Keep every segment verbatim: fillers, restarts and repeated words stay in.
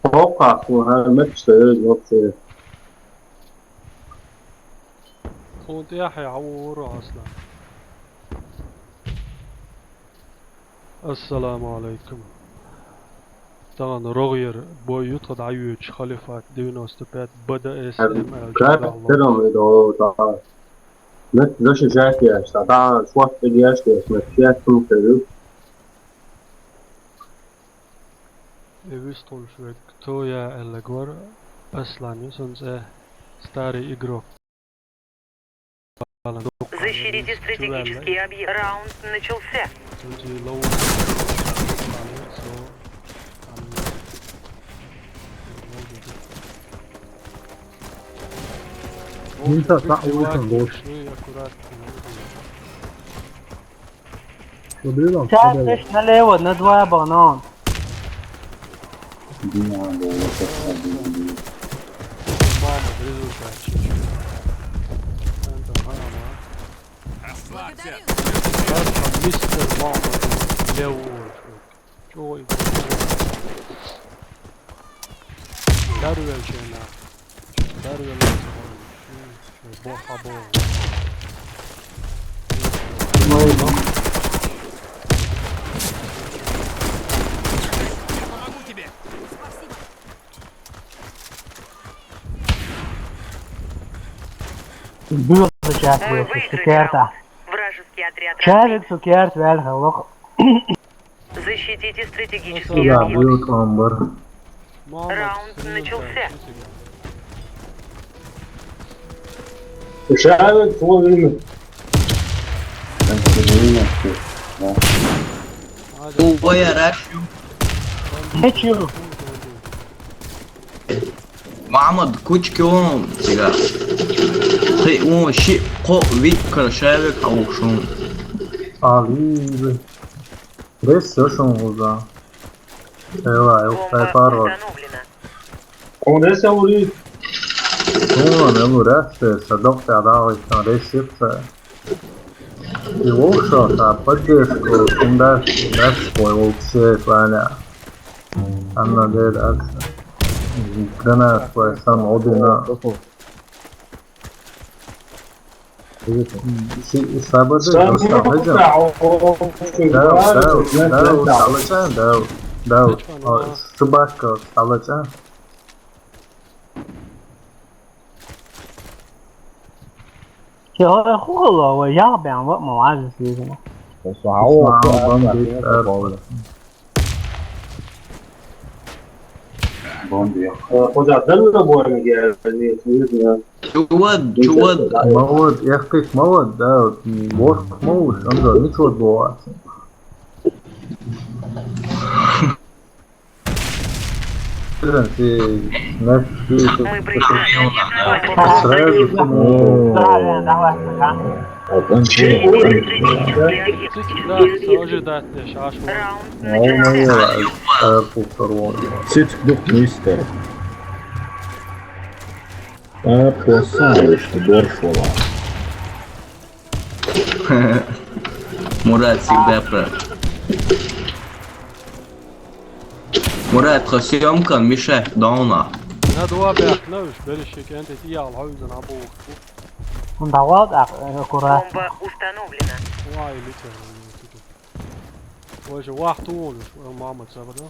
Хьокхахь, хӀара метташ ца еза вообще. Тхуна тӀехьа хьавора Аслан. Ассаламу алейкум. Тахана рогӀера бой ю тха дӀайоьдуш Халифат девяносто пять Б Д С М аьлла. График чудагӀло. Тером видео, да. Мет защищать яш, да, да, шорт яш, да, мет пять минут ю. Э, вистхуьлуш верг, кто я, аьлла гор, Аслан ю сан цӀе, старый игрок. Защитите стратегический объект. Раунд начался. Сейчас, слышь, налево, на два банан. Мама, грызу. Расслабься. Сейчас там мистер Мама лево. Чего? Дарвел чена. Дарвел. Бо хабо. Было сейчас. Мы выиграли раунд. Вражеский отряд разбит. Шарик сукерт вел халох. Защитите стратегический объект. Раунд начался. Шарик, твой имя. Ой, я рашу. Ничего. Мамад, кучки он, тига. Хи, он, ши, ко, вик, кар, шавик, а ушун. Алиби. Рес сошон гуза. Эва, эва, парва. Бомба установлена. Он рес авури. Он, эва, рес, садок, да, да, рес, сепса. И лучше, а поддержку, кунда, да, свой, вообще, Ваня. Анна дед акса. Гранат, свой, сам, один, а. Сабады, сабады. Дау, дау, дау, салача, дау, дау. Шубашка, салача. Чего хула, я бям, вот мы важно съездим. Слава богу. Бомбе. Э, хоть отдельно бой, я не знаю. Чувак, чувак. Мавод, я как мавод, да, вот, м, ворк мавуш, он да, ничего было. Ты, знаешь, ты, ты, мы ты, проиграли. Сразу ты, о. Давай, давай, давай. Ожидать, Саша. Раунд. Ой, моя, э, пуфтор вон. Сеть дух мистер. А, посмотришь, борщ вала. Мурат всегда прав. Мурат, тха съёмкан, Миша, дауна. На два бяхна уж, берешик, энтет иял хьуйзан абу. Он давал, да, э, аккуратно. Бомба установлена. Вай, летел. Вай же вахту он, э, мама, цабада.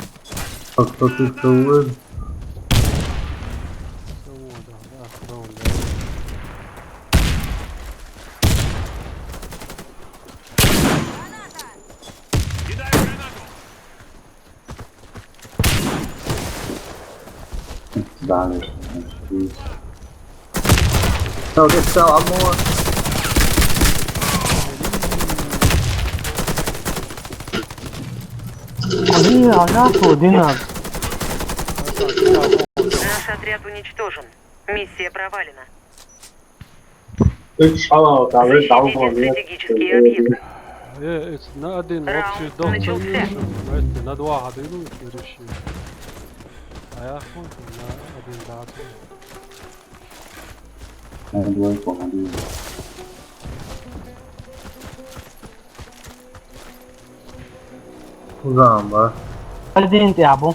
А кто ты, кто вы? Всё, вот, да, да, да, да. Далее. Сел, сел, одного. Один, а я что, один раз. Наш отряд уничтожен. Миссия провалена. Защитите стратегический объект. Э, эц-, на один вообще. Раунд начался. Эц-, на два один, ну, решили. А я хуй, на один, да, один. На двойку один. Узан, ба. Один тя бу.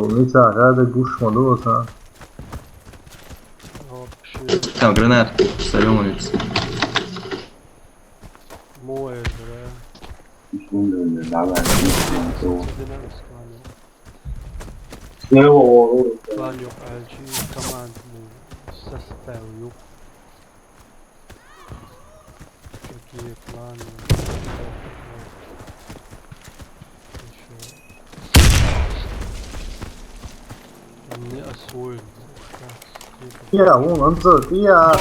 Мица, гӀада гуш ма ду, а? Вообще. Там гранат, сорёмница. Муэр, бля. Давай, давай. Скланёв аьлчи, команд му состав юк. Какие планы? Ещё. Не освоен. Я, вон, анца, я.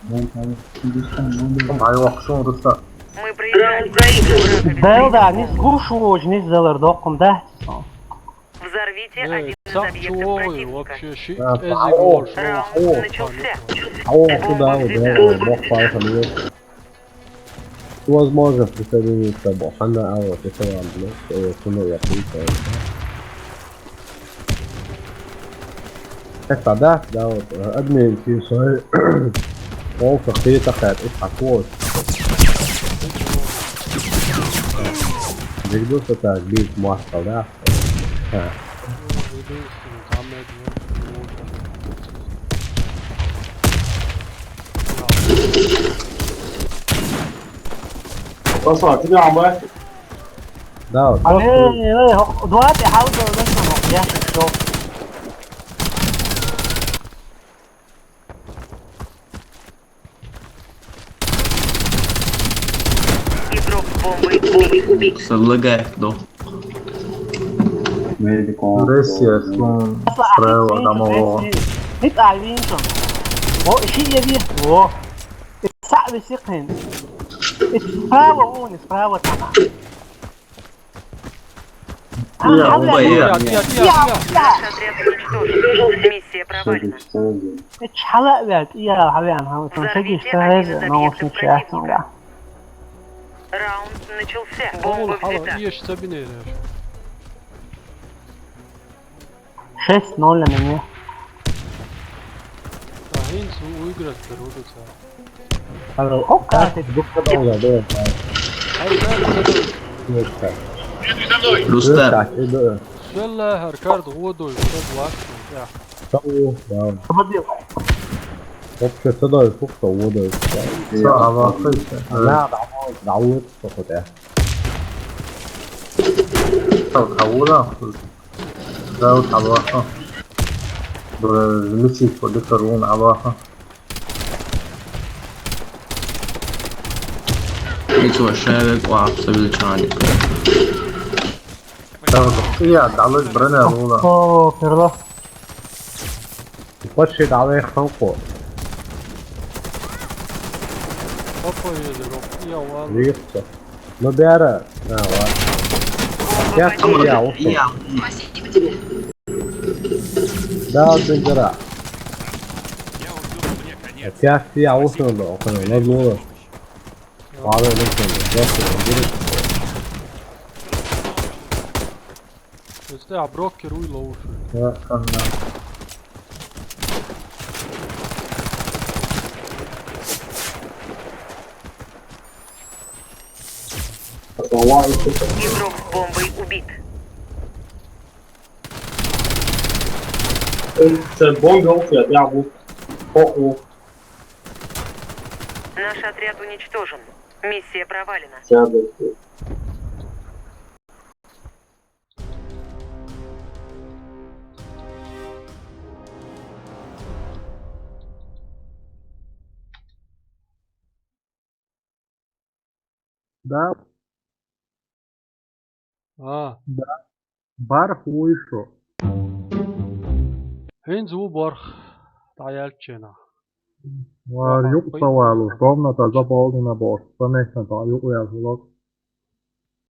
Бомба не освоена. Бомба, я, вон, анца. Мы проиграли. Белда, не слушай, не сделай докум, да? Взорвите один из объектов противника. Вообще, ши... Да, эзи пау, гол, шо? Раунд начался. О, куда вы, да, бог палка, нет. Возможно, присоединиться, бог, она, а вот, это вам, блядь, э, сумма я присоединился. Это, да, да, вот, э, админ, ты свой, он, как ты, такая, ты такой. Двигался так, бить, маска, да? Ха. Пошла, ты там, бля? Да, вот. А, просто не, не, не, давайте, хау, да, да, что, ну, я шучу. С Л Г, да. Медиком. Ресия, слон, справа, домового. Ит алинчо. О, иши еби. О. Ит са висикин. Ит справа уни, справа тама. Я, А, я, я, я, я, я. Наш отряд уничтожен. Миссия провалена. Чала вят, я, хавян, хавян. Взорвите один из объектов противника. Раунд начался. Бомба взята. Еш сабинейлер. Шесть ноль на меня. Агин су уйграт, короче. Alo, Oka. Kaç, bu kadar oldu, evet. Hayır, hayır, hayır. Yok, kaç. Rustam. Yok, kaç, evet. Söyle her kart, o da yok, o da var. Ya. Tamam, tamam. Kapat diyor. Вообще, сюда, сколько вода. Сюда, а, вообще. Да, да, да, вот, что хотя. Так, а вот, да. Да, вот, а вот. Блин, миссис, вот это рун, а вот. Ицо шевек ва сабил чаник. Ия, далыз брене рула. О, перла. Почти далай ханко. Опа, езеро. Ия, ладно. Вихта. Ну, бяра. А, ладно. Я, я, ушел. Да, Бендера. Сейчас я ушел, да, окей, ладно. Ладно, ладно, ладно. Если я брокер, уй лоуши. Я, ага. Игрок с бомбой убит. Це бомбі, я, я був. О-о. Наш отряд уничтожен. Миссия провалена. Це десь. Да. А. Да. Барх уйшо. Хин зу барх. Таял чена. Ва, юк тавалу, комната заполнена бос. Конечно, да, юк я влог.